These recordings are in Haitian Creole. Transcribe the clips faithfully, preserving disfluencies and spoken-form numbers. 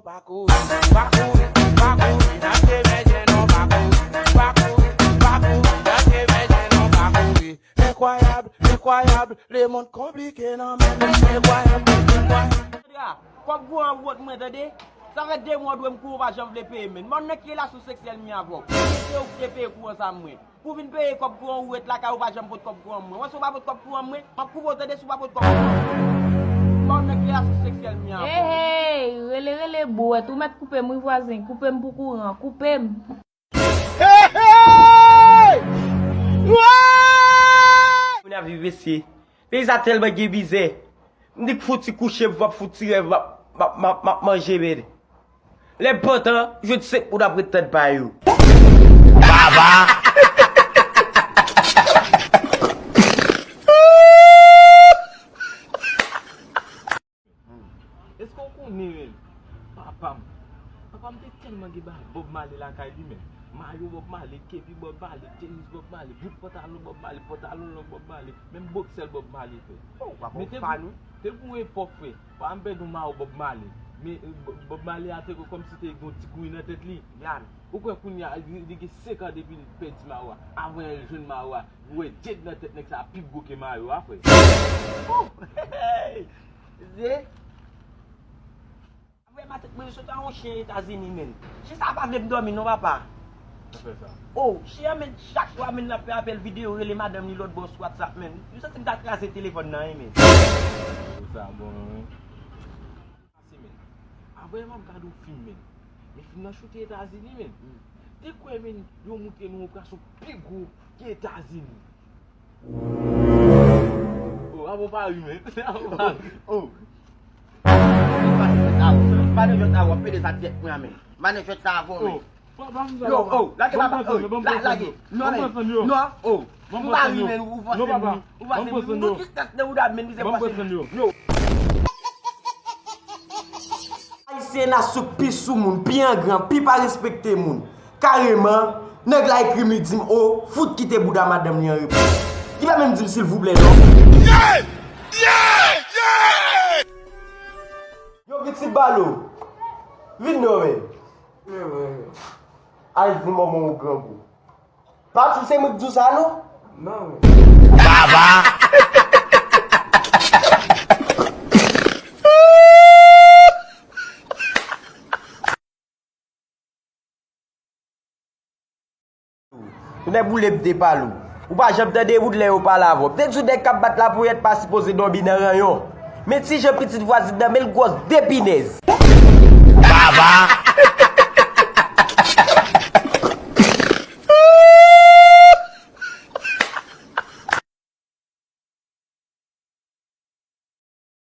Pa kouri, pa kouri, pa kouri, n ap demennen non, pa kouri, pa kouri, pa kouri, n ap demennen non, pa kouri. Incroyable, incroyable, le monde compliqué nan men m. Incroyable, incroyable. Sandra, kòb kouran wot mwen, tande? Sa fè de mwa w dwe m kouran, w pa janm vle peye, menn. Mwen nan ki relasyon seksyèl m gen avè w? Se ou ki te peye kouran sa mwen. Pou vin peye kòb kouran ou ret lakay ou pa janm pot kòb kouran mwen. Wè si w pa pot kòb kouran mwen, m ap koupe w tande si w pa pot kòb kouran mwen. Mwen nan ki relasyon seksyèl m gen avè w? Hey, hey, rele, rele bwèt, ou mèt koupe m wi vwazen, koupe m pou kouran, koupe m. Hey, hey! Moun ap viv mesye. Peyi sa tèlman gen mizè. M di k fouti kouche, m p ap fouti rèv, m ap, m ap, m ap, m ap manje, men. Lè m pantan, jwenn senk moun ap ret tann pa yo. Baba! Èske w konnen, menm? Papa m. Papa m te tèlman gen bagay Bob Marley lakay li, menm. Mayo Bob Marley, kepi Bob Marley, tenis Bob Marley, bout pantalon Bob Marley, pantalon long Bob Marley, menm boksè Bob Marley, frè. Oh, papa, men te fan gon, ou? Te gon epòk, frè, pa m pèdi yon mawo Bob Marley. Men, eh, Bob, Bob Marley a te kòmsi te gen yon ti goumen nan tèt li. Ou kwè kounye a, li, li gen senk an depi l pèdi mawo a. Avan yè l jwenn mawo a, ou wè dread nan tèt nèg sa a pi gwo ke mayo a, frè. Oh! Hey! Zye. Avè matant mwen, yo sot a yon chen Etazini, menn. Chen sa pa vle m dòmi non, papa. Sa fè sa. Oh, chen an, menn, chak swa, menn, l ap fè apèl videyo, rele madanm li lòt bò sou WhatsApp, menn. M santi m ta kraze telefòn nan, wi, menn. Sa bon, wi. Pase, menn. Avè m ap gade yon fim, menn. Men fim nan choute Etazini, menn. Te kwè, menn, yo moutre nou yon pwason pi gwo ke Etazini. Oh, a bon pa ri, men. A bon pa ri. Oh. Manèjwèt sa, w ap pede sa tèt mwen, men. Manèjwèt sa avè w, men. Yo, oh, lage papa, oh, la, lage. Non, men. Non, oh. Ou pa ri, men, ou fòse m. Ou fòse m. Nou tout tèt nan bouda, men, nou se fòse m. Yo. Ayisyen nan souk pi sou moun, pi angran, pi pa respekte moun. Kareman, nèg la ekri m, li di m, "O, fout kite bouda madanm li an repo." Li pa menm di m silvouplè non. Yeah! Yeah! Yeah! Yo, pitit balo, vin non, men. Al di manman w grangou. Pa t se mwen k di w sa, non? Non, men. Baba! Tounen boule m te pale w. Ou pa janm tande moun lè yo pale avè w. M te di w nèg k ap bat laponyèt pa sipoze dòmi nan ranyon. Men ti jan pitit vwazin nan men l gwòs de pinèz. Baba!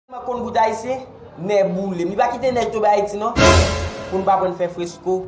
Tèlman konn bout ayisyen, nè boule m. Li pa kite nèg tonbe Ayiti non. Pou n pa pran fè fresko.